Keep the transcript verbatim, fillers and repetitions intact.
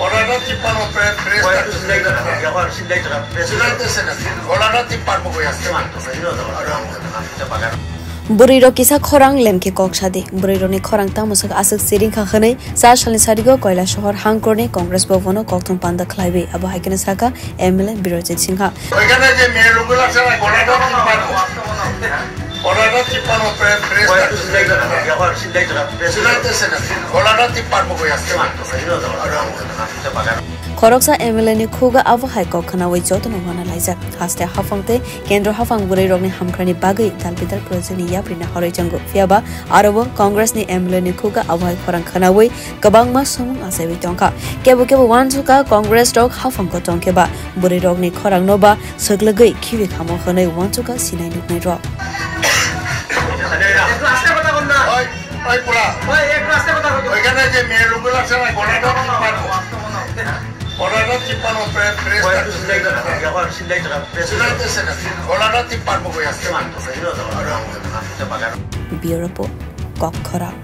Goladat Tipano pre-, press Goladat Tipano pre-, press Goladat Tipano pre-, press Goladat Tipano pre-, press Bwrwi rok kisa khorang lemkhe kok sadi. Bwrwi rokni khorang tamo sak aswk siring kha hwnwi char salni sarigo Koilashahar hangkorni Congress Bhavan o kokthum panda khlaiwi abo hai kheno sakha M L A Birojit Singha. Oikhane je Miya Lugula sara Goladat Tipano, Goladat Tipano pre-, press Goladat Tipano. Khoroksa M L A ni khuga abo hai kok khnaui jotono uana laijak. Haste haphang tei kendro haphang bwrwi rokni hamkrai ni bagwi dal bidal project ni yapri no harwi tongo. Phiya ba aro bo Congress ni M L A ni khuga abo hai khorang khnaui kwbangma samung achaiwi tongkha. Kebo kebo uansukha Congress rok haphang ko tongkhe ba bwrwi rokni khorang no ba swklwgwi khibi khamo hwnwi uansukha sinai nuknai rok. Oi, oi, pula. Oikhane je Miya Lugula sara Goladat Tipano. Goladat Tipano pre-, press Goladat Tipano. Bureau Report, Kokkhorang.